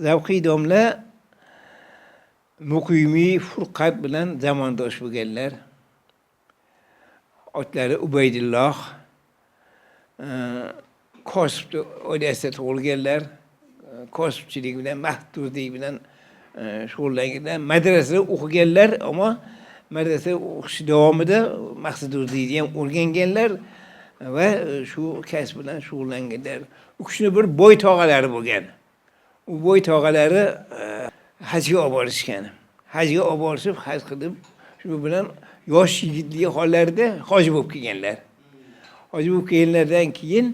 Zavqiy domla Muqimiy Furqat bilan zamondosh bo'lganlar. Otlari Ubaydulloh. Kosib oilasida tug'ilganlar. Kosibchilik bilan, mahdudlik bilan shug'ullanganlar. Madrasada o'qiganlar, ammo madrasada o'qish davomida maqsadudlikni ham o'rganganlar va shu kasb bilan shug'ullanganlar. U kishini bir boy tog'alari bo'lgan. U boy tog'alari hajga olib borishgan. Hajga olib borishib, haj qilib, shu bilan yosh yigitlik hollarida hoji bo'lib kelganlar. Hoji bo'lib kelganlaridan keyin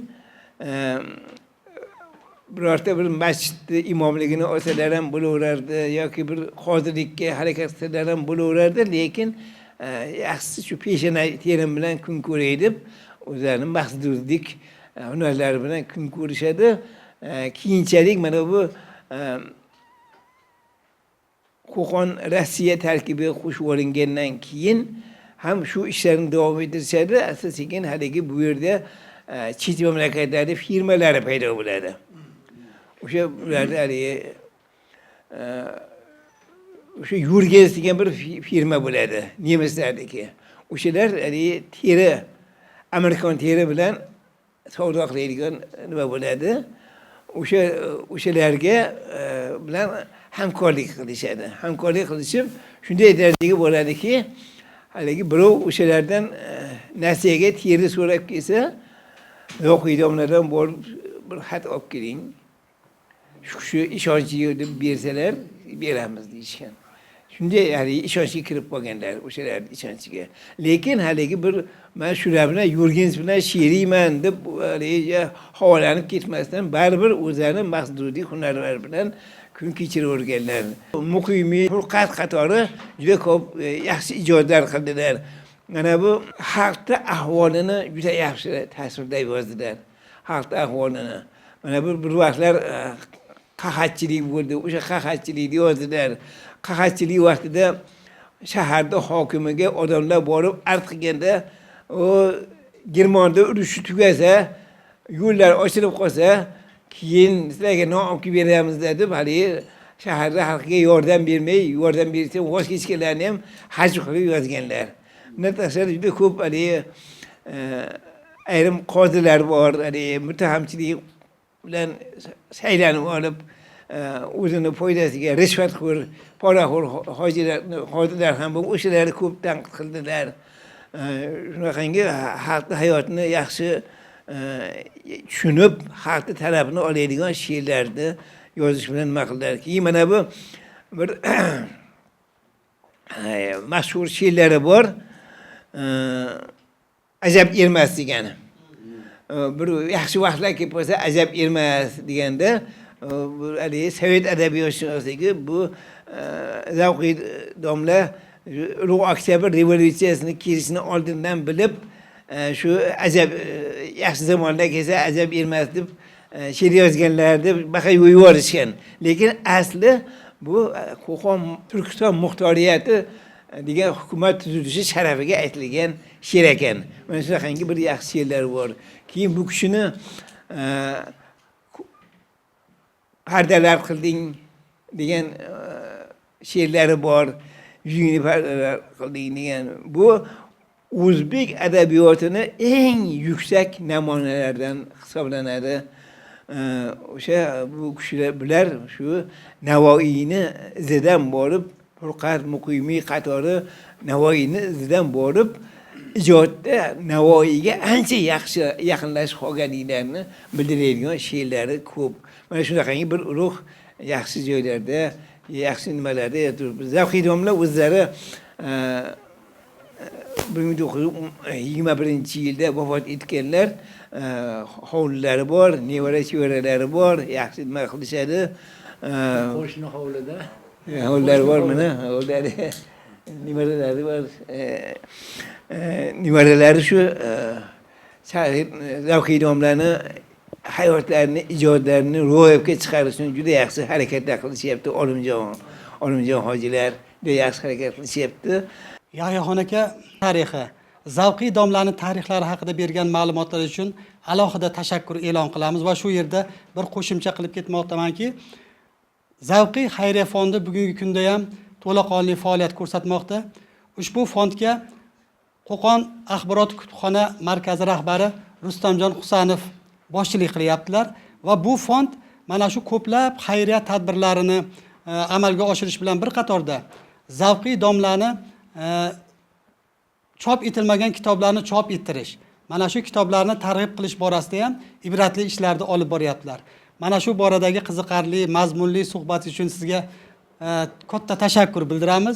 birorta bir masjidni imomligini olsalar ham bo'laverardi yoki bir qozilikka harakat qilsalar ham bo'laverardi, lekin yaxshisi shu peshona terim bilan kun ko'ray deb o'zlarini maqsadlik hunarlari bilan kun ko'rishadi. Keyinchalik mana bu Qo'qon Rossiya tarkibiga qo'shib olingandan keyin ham shu ishlarni davom ettirishadi. Asta sekin haligi bu yerda chet mamlakatlarda firmalari paydo bo'ladi. O'sha ularda haligi o'sha Yurgens degan bir firma bo'ladi, nemislarniki. O'shalar haligi teri, amerikan teri bilan savdo qiladigan nima bo'ladi. O'shalarga bilan hamkorlik qilishadi. Hamkorlik qilishib, shunday darajaga bo'ladiki, haligi birov o'shalardan nasiyaga teri so'rab kelsa, "Yo'q, domladan borib bir xat olib keling. Shu kishi ishonchli deb bersalar, beramiz" deyishgan. Shunday haligi ishonchga kirib qolganlar o'shalarni ishonchiga. Lekin haligi bir man shular bilan, Yurgens bilan sherikman deb haligi havolanib ketmasdan, baribir o'zlarini maqsudiy hunarlari bilan kun kechiraverganlar. Muqimiy, Furqat qatori juda ko'p yaxshi ijodlar qildilar. Mana bu xalqni ahvolini juda yaxshi tasvirlab yozdilar. Xalqni ahvolini. Mana bu bir vaqtlar qahatchilik bo'ldi. O'sha qahatchilikni yozdilar. Qahatchilik vaqtida shaharda hokimiga odamlar borib arz qilganda, u Girmonda urushi tugasa, yo'llar ochilib qolsa, keyin sizlarga non olib kelib beramiz deb haligi shaharda xalqqa yordam bermay, yordam berishdan voz kechganlarni ham hajv qilib yozganlar. Bundan tashqari juda ko'p haligi ayrim qozilar bor, haligi muttahamchilik bilan saylanib olib, o'zini foydasiga rishvatxo'r, poraxo'r hojilar, qozilar ham bo'lib, o'shalarni ko'p tanqid qildilar. Shunaqangi xalqni hayotini yaxshi tushunib, xalqni talabini oladigan she'rlarni yozish bilan nima qildilar. Keyin mana bu bir mashhur she'rlari bor. "Ajab ermas" degani. Bir yaxshi vaqtlar kelib qolsa, ajab ermas deganda, bu haligi sovet adabiyotshunosligi bu Zavqiy domla Ulug' Oktyabr revolyutsiyasini kelishini oldindan bilib, shu ajab yaxshi zamonlar kelsa ajab ermas deb she'r yozganlar deb baqa yuborishgan. Lekin asli bu Qo'qon Turkiston muxtoriyati degan hukumat tuzilishi sharafiga aytilgan she'r ekan. Mana shunaqangi bir yaxshi she'rlar bor. Keyin bu kishini "Pardalar qilding" degan she'rlari bor. "Yuzingni pardalar qilding" degan. Bu o'zbek adabiyotini eng yuksak namunalaridan hisoblanadi. O'sha bu kishilar, bular shu Navoiyni izidan borib, Furqat, Muqimiy qatori Navoiyni izidan borib, ijodda Navoiyga ancha yaxshi yaqinlashib qolganliklarini bildiradigan she'rlari ko'p. Mana shunaqangi bir ulug' yaxshi joylarda, yaxshi nimalarda turibmiz. Zavqiy domla o'zlari 1921-yilda vafot etganlar. Hovlilari bor, nevara chevaralari bor, yaxshi nima qilishadi. Qo'shni hovlida. Hovlilari bor, mana hovlilari, nevaralari bor. Nevaralari shu Zavqiy domlani hayotlarini, ijodlarini ro'yobga chiqarish uchun juda yaxshi harakatlar qilishyapti. Olimjon hojilar juda yaxshi harakat qilishyapti. Yahyoxon aka, tarixi, Zavqiy domlani tarixlari haqida bergan ma'lumotlar uchun alohida tashakkur e'lon qilamiz va shu yerda bir qo'shimcha qilib ketmoqdamanki, Zavqiy xayriya fondi bugungi kunda ham to'laqonli faoliyat ko'rsatmoqda. Ushbu fondga Qo'qon axborot kutubxona markazi rahbari Rustamjon Husanov boshchilik qilyaptilar va bu fond mana shu ko'plab xayriya tadbirlarini amalga oshirish bilan bir qatorda Zavqiy domlani chop etilmagan kitoblarni chop ettirish, mana shu kitoblarni targ'ib qilish borasida ham ibratli ishlarni olib boryaptilar. Mana shu boradagi qiziqarli, mazmunli suhbat uchun sizga katta tashakkur bildiramiz.